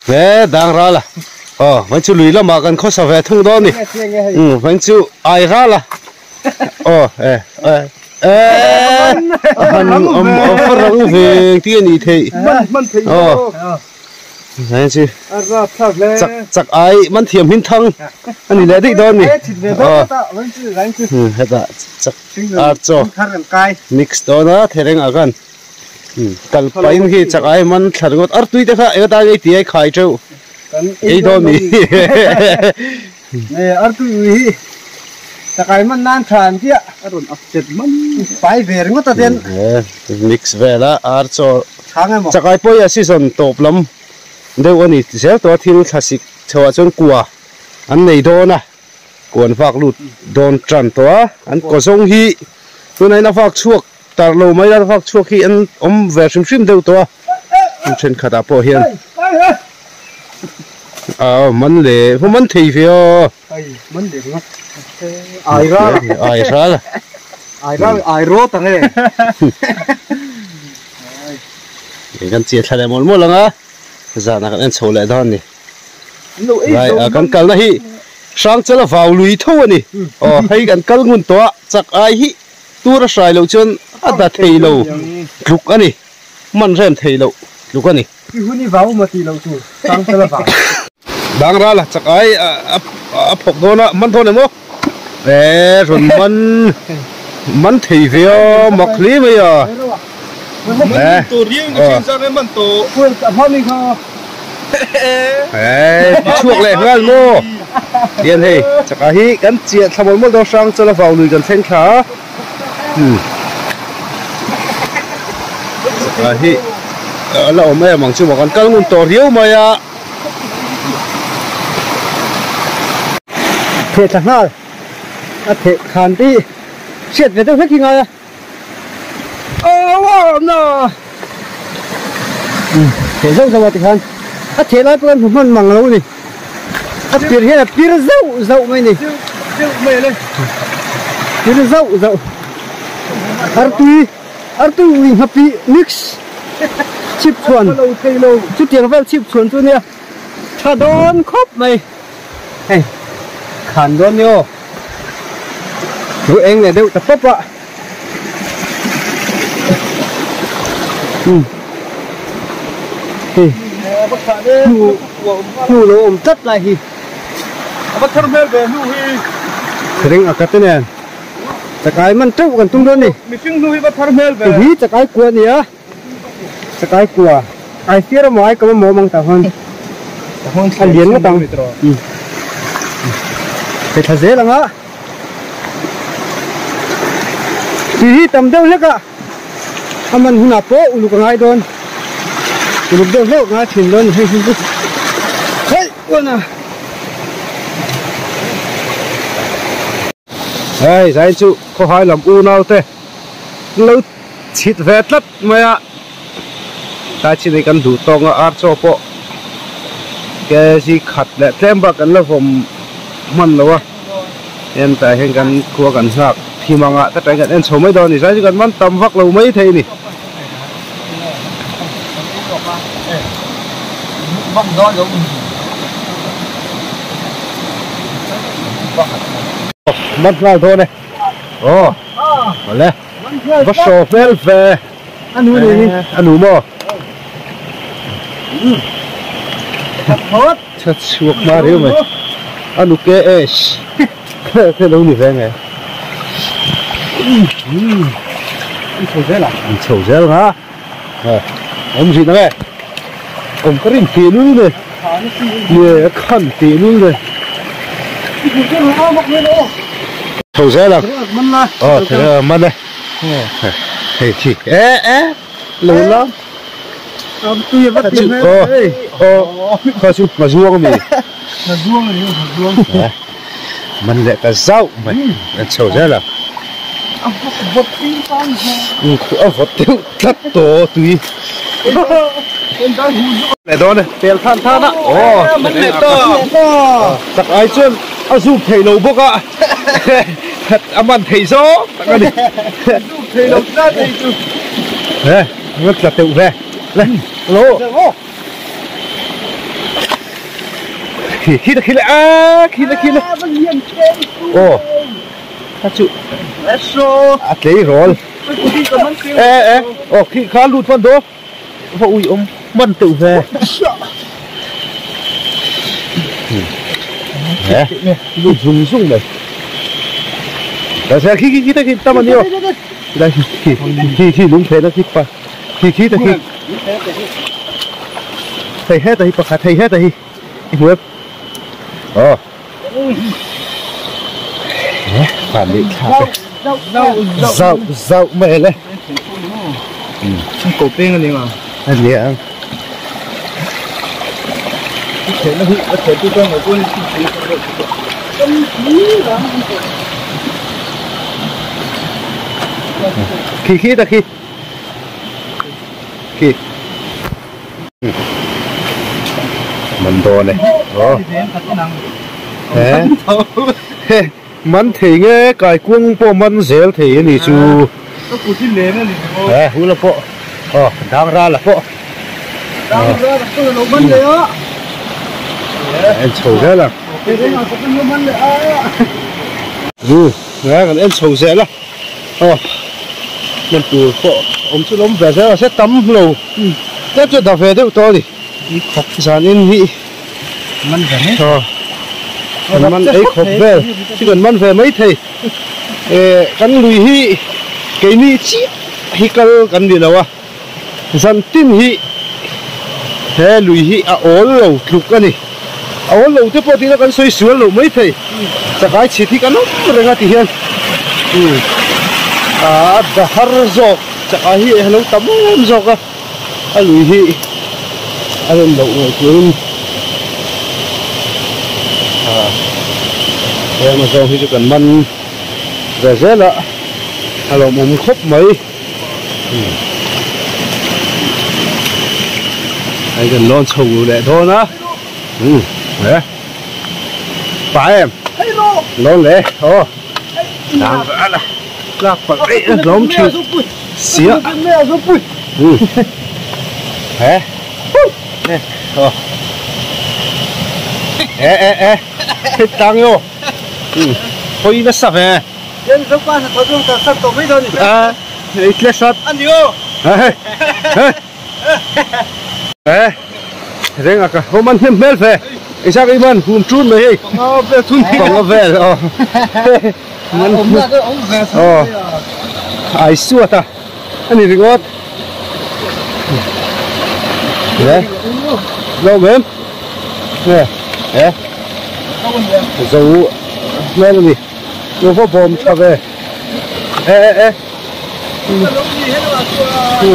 He dang ral a aw vawiin chu lui lamah kan khawsa ve thung dawn a ni umm vawiin chu ai ral a aw e e a han awm a rang ve engtin a nih theih aw vawiin chu chak chak ai man thiam hmin thang a ni leh daih dawn a ni aw hetah chak ar chaw mix dawn a thereng ah khan. Kal pahin khi chak ai man thla ringawt artui te kha eng atan ei ti ai khai teuh ei dawn mi. Nge artui ui hi chak ai man nan tha an tia a rawn ak chet man pai ve ringawt a ten. Mix vel a ar chaw chak ai pawh hi a season tawp lam deuh a ni zel tawh a thil thlasik chho ah chuan kua an nei dawn a. Kuan vak lut dawn tan tawh a, an kaw zawng hi tunah hian a vak chhuak tar lo mai a, vak chhuak hi an awm ve hrim hrim deuh tawh a, hmun thenkhat ah pawh hian a man leh hmu man thei ve aw. Ai ral ai ral ai ral ai rawt ang e. Kan chiah thla leh mawlh mawlh ang a, zanah kan en chho leh dawn a ni. Lai a kan kalna hi Hrangchala vau lui tho a ni. Aw hei kan kal ngun tawh a, chak ai hi tur a hrai loh chuan a da thei lo tluk a ni, man rem thei loh tluk a ni. I hun i vau maw tih loh tur Hrangchala vau. Dang ral a chak ai a phawk dawn a, man dawn em aw? E rawn man man thei ve a, mak hle mai a. Man tawh riau ka hriat zan e man tawh. Hei chhuak leh nghal maw hian hei chakah hi kan chiah thla mawlh mawlh dawn hrang chuan a vau lui kan thleng thla a chakah hi a la awm em ang chu maw kan kal ngun tawh riau mai a. Theh thla nghal a theh khan te hi hriat ve deuh hlek hi ngai a. Theh zauh zauh a tikhan a theh lai pawh hian hmu hman mang lo a ni a pir hian a pir zauh zauh mai a ni pir zauh zauh artui artui ui nghapi mix chhip chhuan chutiang vel chhip chhuan chu nia tha dawn khawp mai hei khan dawn ni aw chu eng leh deuh ta pawp a. Hei hnu hnu lo awm tlat lai hi a va thar hmel ve hnu hi ring a ka te nen chakai man teuh kan tum dawn a ni mihring hnu hi va thar hmel ve hi chakai kua a ni a chakai kua ai fiar emaw ai kam emaw awm ang tah huan a lian ngawt ang hei thla zel ang a. Tui hi tam deuh hlek a, a man hunah pawh uluk a ngai dawn, uluk deuh hleuh a ngai thin dawn hei hi chu hei uan a. Hei zain chu khawhai lam unau te an lo chhit ve tlat mai a, tlai chin hi kan duh tawng a ar chaw pawh kg khat leh tlem bak kan la vawm hman lo a. En tah hian kan khua kan nghak thim ang ah ta tain kan en chho mai dawn a ni zai chu kan man tam vak lo mai thei a ni. Man nghal dawn e aw awle va hraw hmel ve a nu maw Chha chhuak hma riau mai a nu KS te lo ni ve nge an chho zel a an chho zel nga awm zin ang e awm ka rin tih lul ne nge a khan tih lul ne chho zel ang aw thei man e hei khi e e lo la Kha chu hna zuang a mi? Hna zuang a ni hna zuang. Man leh ta zauh mai an chho zel a. A vawt tui tan hian. A vawt deuh tlat tawh tui. Leh dawn e pel than than a. Aw man leh ta. Tak ai chuan a zuk thei lo bawk a. A man thei zawk tak a ni. Zuk thei lo tlat hei chu. He. Nga tla teuh ve. Le, lo. Khi khi ta khi le a khi le khi le. Ồ. Ta chịu. A tlei rawl. Ê ê. Ồ khi khá lụt phân đó. Va ui ông man tự về. Nè, lụt rung rung này. Đó sẽ khi khi khi ta khi ta mà nhiều. Đây khi khi khi đúng thế nó khi pa. Khi khi ta khi. Thầy hết ta hi pa thầy hết ta hi. Web. Ờ. Phản bị thả. Dạo dạo mẹ lên. Cổ tiên này mà. Anh nhé. Thế nó hít, thế tôi cho người quân. Khi khi ta khi. Khi. Mình đồ này. Ờ. Thế. Mình thì nghe cái quân bộ mình dễ thì này chú. Ê, hú là bộ. Ờ, đang ra là bộ. Đang ra là tôi nó mình đấy á. Em sầu thế là. Ừ, nghe còn em sầu dễ là. Ờ. Mình từ bộ, ông chú lắm về sẽ sẽ tắm lầu. Tiếp cho đào về đấy to đi. Giàn in vị. Mình về hết. Ờ. Mình ấy khóc về, chứ còn mình về mấy thầy. Cắn lùi hi, cái ni chi, hi cái cắn đi đâu à? Dân tin hi, thế lùi hi à ố lầu lục cái này, ố lầu tiếp thì nó cắn xoay xuống lầu mấy thầy, chắc cái chỉ thì cắn nó rồi ngay thì hiền, à đã har dọc, chắc ai hi nó tắm dọc à, à lùi hi, à lên lầu người xuống, à, thế mà dòng thì chỉ cần măn về dễ lạ, à lầu mồm khóc mấy. Anh cần lon sầu để thôi đó. Ừ, đấy. Phải em. Lon lệ, ô. Đang vẽ là. Lạc phật ấy, lon chịu. Xía. Ừ. Hả? Nè, ô. Ê ê ê. Hết tăng vô. Ừ. Thôi nó sập về. Em rất quan trọng trong ta sắp tổ mấy thôi. À, ít lẽ sắp. Ăn nhiều. Ê. Ê. Ê, riêng à, hôm ăn thêm mel về, sao cái man hùm chun mày, còn về rồi, ờ, ai xua ta, anh đi ngót, nè, lâu mềm, nè, nè, dầu, nè gì, nó có bom cho về, ê ê ê,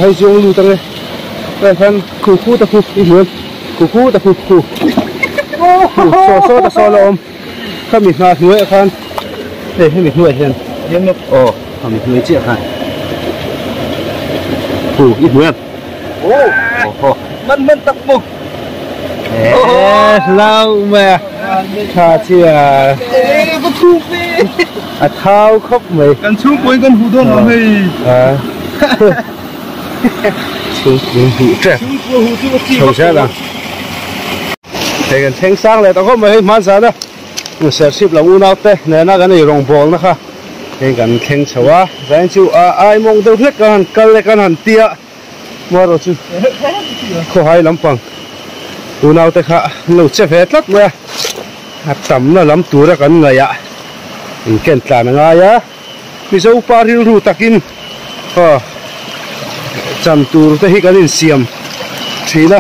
hay dùng lưu tăng đây. Đây thân khu khu ta khu đi hướng khu khu ta khu khu khu so so ta so lom không mịt ngạt nuôi khan để không mịt nuôi hiền ồ không mịt nuôi chia khan khu ít nuôi ồ mình mình tập mục lâu mà thà chia à thao khóc mày cần xuống cuối con hù thôn mày à xuống hụ trẻ sầu xe là thì cần thanh sáng lại tao có mấy món sao đó sẽ ship là u nào thế nên nó cái này rong bò nó ha thì cần thanh sầu á dành chú à ai mong đâu hết cái hàn cân cái hàn tia mà rồi chú khó hay lắm bằng u nào thế ha lâu chết hết lắm mà hạt tắm nó lắm tuổi ra cái người ạ kiện là nó ngay á bây giờ pa riu takin ờ chan tur te hi kan in siam thina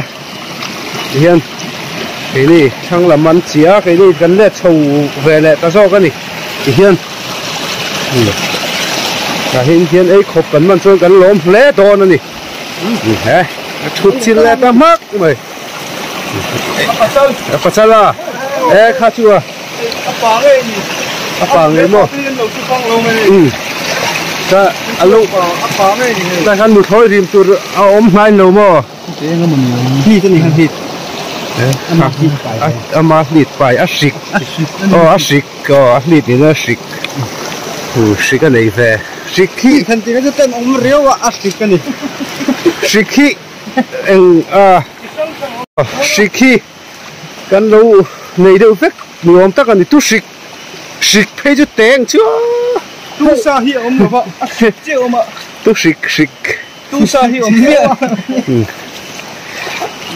hian keini thang lam an chia keini kan le chho ve le ta zo ka ni ti hian ta hin hian ei khop kan man chuan kan lawm hle dawn ani he a thut chin le ta mak mai a pasala e kha chu a a pa ngei mo ta alo ta khăn một thôi tìm tụt ôm hai lầu mò hi cái này hàng thịt ama thịt phải ăn xịt ờ ăn xịt ờ ăn thịt thì nó xịt ừ xịt cái này về xịt khi thần thì nó tên ông rượu ăn xịt cái này xịt khi ừ à xịt khi cái lâu Nei deuh vek ni awm tak a ni. Tu hrik hrik phei chu teng chu a. Tu sa hi a awm lo va, a hrik chiah a awm a. Tu hrik hrik. Tu sa hi a awm miah.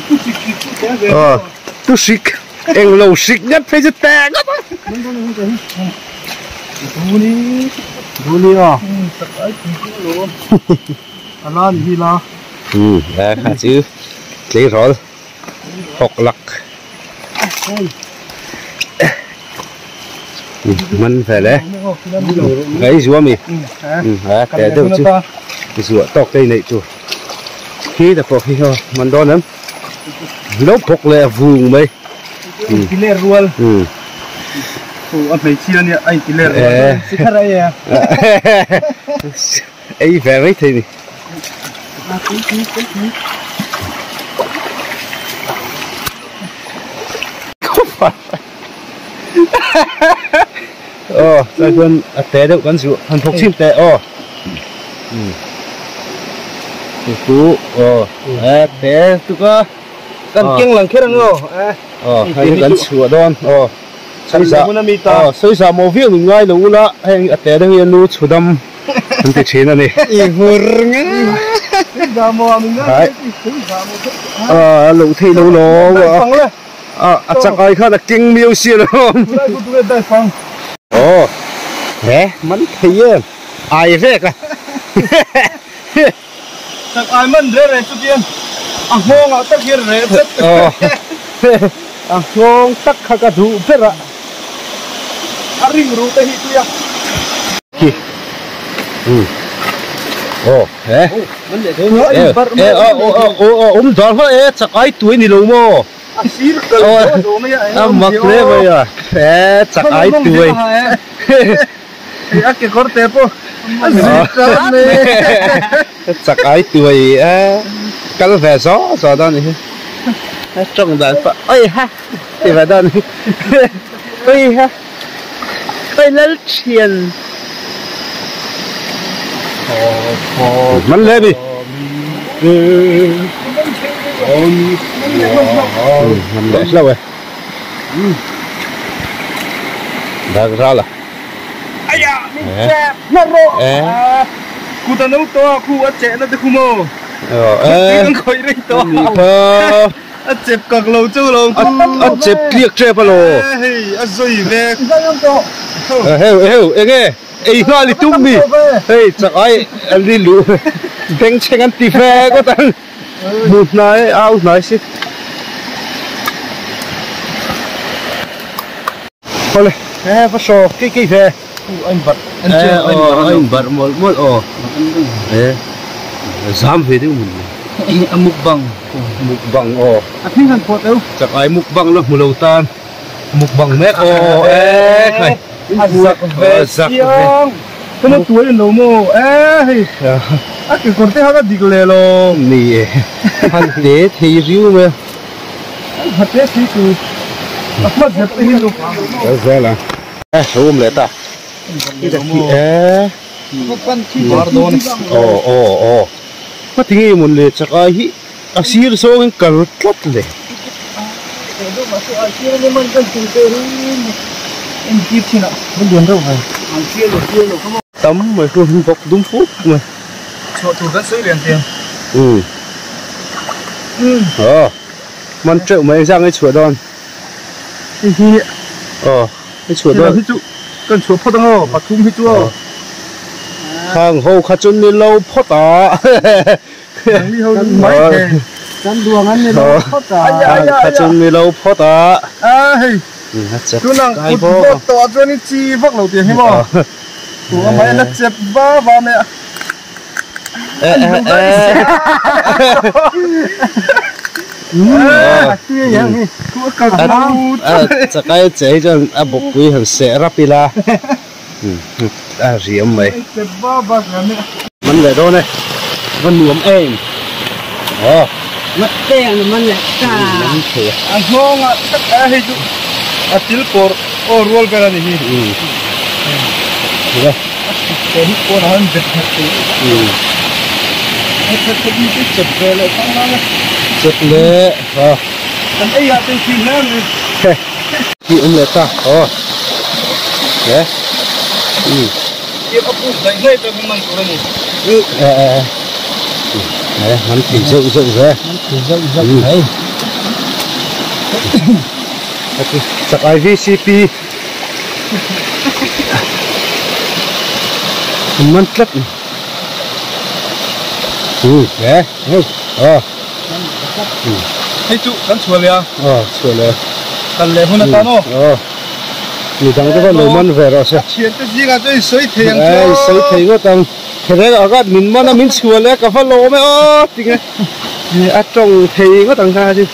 Tu hrik hrik chu teng ve. Aw, tu hrik eng lo hrik ngat phei chu teng ngawt a. Duli duli a. Tak ai pui chu a lo awm. A la ni hi la. A kha chu tleirawl. Hawk lak man vel e ngai zua mi a teh deuh chu zuah tawk te neih tur khi ta pawh khi haw man dawn em lo phawk leh a vung mai intiler rual a hmeichhia nia a intiler rual sikhar a e Ei ve mai thei ni. Aw, chuan chuan a te deuh kan zuh han thawk chhin teh aw. Chu aw, a te tuk a. Kan keng lang kher ang aw. Aw, hei kan chhuah dawn aw. Sawi sawi zah maw viau min ngai lo ula heng a te deuh hi a nu chhudam an ti thin a ni. I hur nge. Hai a lo theih lo lawm a a chak ai khan a keng miau sia lo. Aw he man thei em ai vek a. Chak ai man reh reh chu tiang a nghawng ah tak hian reh tlat. A nghawng tak kha ka duh ber a. A ring ruh te hi tui a. Khi. Aw he. E aw awm dar hma e chak ai tuai ni lo maw. A sir kal zawh zawh mai a. A mak hle mai a. He chak ai tuai. Hei a kekawr te pawh a zir tan mai. Chak ai tuai e kal ve zawh zawh dawn anih hi. A tawng dan pawh oi ha ti ve dawn anih hi. Oi ha oi lal thian. Man le mi. Man le hlo e. Dak ral a. Aya min chep na rawh. Kut a no tawh a khu a cheh na te khu maw. Kan khawih rei tawh a. A chep kak lo chu lo khu. A chep tliak tep a lo. Hei a zawi ve. Heu heu enge ei nghal i tum mi. Hei chak ai a li luh bengchheng an ti ve ngawt ang. Hmu hnai au hnai si. Awle he va saw kei kei ve. A in barh an che a in barh a in barh mawlh mawlh aw. He zam ve deuh mun a mukbang mukbang aw. A hming han pawt eu. Chak ai mukbang la hmu lo tan mukbang mek aw e khai. A zak ve chiang. Ka lo tuai lo maw e hei. A kekawr te kha ka dik leh lo. Ni e. Han hle thei riu mai a. An ha te thei tu. A hma zet te hi lo. Kal zel ang. E hlauhawm leh ta. E. Aw aw aw. Hmati nge mawn le chak ai hi a sir zawngin kal tlat le. Tam mai chu an bawk dum fuk mai. Chhuah tur kan sawi lian tiang. Aw man teuh mai engzah nge chhuah dawn. Hei hi. Aw hei chhuah dawn. Hi chu kan chhuah phawt ang aw pathum hi chu aw. Khang ho kha chu ni lo phawt a. Nangni ho chu mai thei. Kan duang an ni lo phawt a. Kha chu ni lo phawt a. A hei. Tunang kut vawt tawh ah chuan i chi vak lo tiang hi maw. Tu a mai la chep va va mai a. Chakai che hi chuan a bawkpui han seh rap ila a riam mai. Man leh dawn e, va nuam em. Aw. Matte an man leh ta. Man thei a. A nghawng ah tak a hei chu a til pawr aw rual vel a ni hi. He hi pawn ah hian bet nghet thei a nghet nghet hi chu chep ve leh thang nang a. Chep leh a. Kan ei ah tei thin hle a ni. Khi um leh ta aw he Tiang a puk daih daih te man tur a ni. E e e man thei zeuh zeuh ve. Man thei zeuh zeuh mai. Chak ai VCP man tlat ni. He hei aw. Hei chu kan chhuah leh a. Aw chhuah leh. Kal leh hun atan aw. Aw. Mi dang te khan lo man ve rawh se. A thian te zingah chuan i sawi thei ang chu. I sawi thei ngawt ang. Kherek ah khan min man a min chhuah leh ka va lawm e aw tinge a tawng thei ngawt ang kha chu.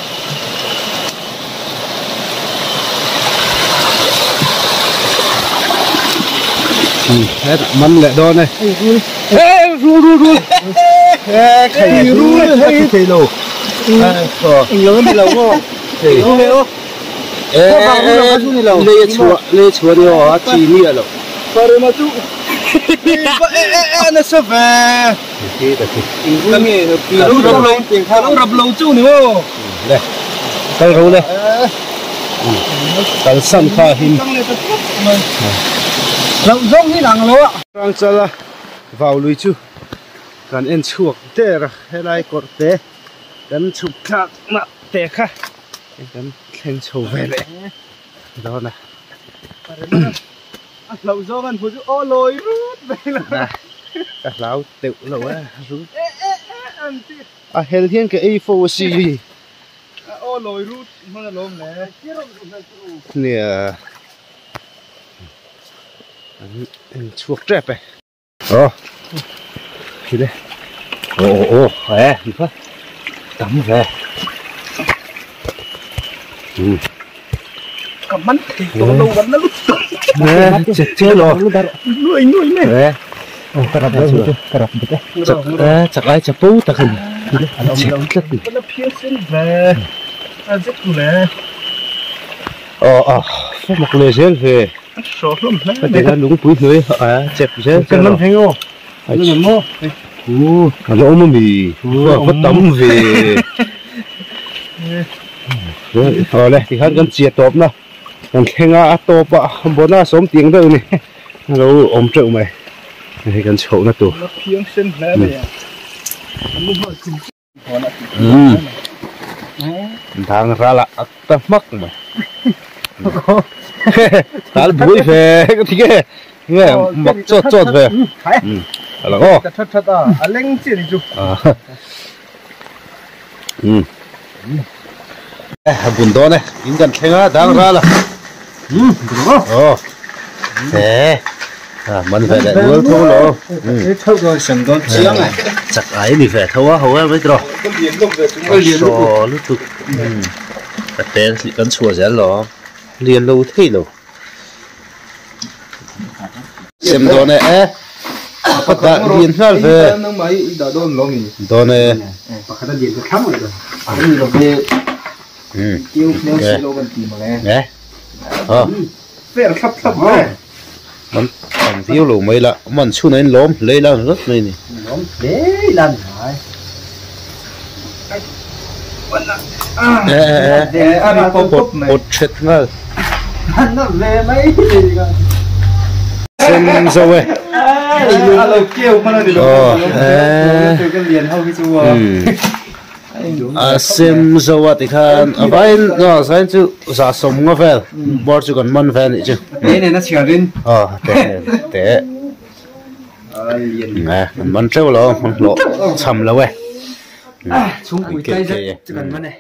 Man leh dawn e. E rul rul rul. E khai rul hei thei lo. Eng lo ni lo maw. Rul e aw. E lei chhuah lei chhuah ni aw a chi ni a lo. Parema chu. E e e na sa ve. Ti ta ti. Rul nge rul rap lo rul rap lo chu ni maw. Le kal ro le. Kal san kha him. Lo zawng hi lang lo a. Rang chala vau lui chu kan en chhuak der a helai kawr te kan chhuk thlak na te kha kan thleng chho ve leh dawn a. A hlau zawng an hmu chu aw lawi rut mai la. Ka hlau teuh lo a rut. E e e an ti. A hel hian ka ei fo a si. A aw lawi rut hman a lawm le. Nia. An en chhuak tep e. Aw. Khi le. Aw aw aw e ni kha. Tam ve. Ka man thei tawh lo kan la lut tawh. E che che lo. Nuai nuai mai. E. Aw ka rap lo chu ka rap bawk e. Chak e chak ai chapo tak a ni. Chek tlat ni. Ka la phian sen ve. A zet tu le. Aw aw mak leh zel ve. A hraw hlawm hle mai. Ka ti lungpui hnuai a chep zel zel. Kan lam thei aw. An awm maw? U an awm ami. Va tam ve. Aw le tikhan kan chia tawp na. Kan thleng a a tawp a bona sawm tiang deuh ni. A lo awm teuh mai. Hei kan chhoh na tur. La phiang sen hle mai a. An lu hmawlh chim Dang ral a ta hmak mai. Tal bui ve ka thi nge. Nge mak chawt chawt ve. A lang aw. Ka that that a a leng chi ani chu. A bun dawn e in kan thleng a dang ral a. Aw. He. A man ve leh nual tho lo. He tho dawn sem dawn chiang e. Chak ai ni ve tho a ho e mai tawh. Ka lian lawk ve chung ka lian lutuk. Lutuk. Ka tel kan chhuah zel lo. Lian lo thei lo. Sem dawn e e. Pakhat dah lian nghal ve. Nangmah hi i dah dawn lo mi. Dawn e. Pakhat a lian ka thlang leh dawn. Ani lo ve. Tiu hneu si lo kan ti mang e. E. Ha. Fer thlap thlap ve. Man tam viau lo mai la. Man chhun a in lawm hlei lan ringawt mai ni. Lawm hlei lan mai. E e e. Pawt pawt thet nghal. An ve mai. Sem zo e. A lo keu hman a ni lo. E. Kan lian ho hi chu. A sem zo a tikhan a vain a zain chu za sawm nga vel bawr chu kan man ve anih chu. Te nen a chhiar in. Aw te nen te. E kan man teuh lo hman hlawh cham lo e. Chhungpui tlai zet chu kan man e.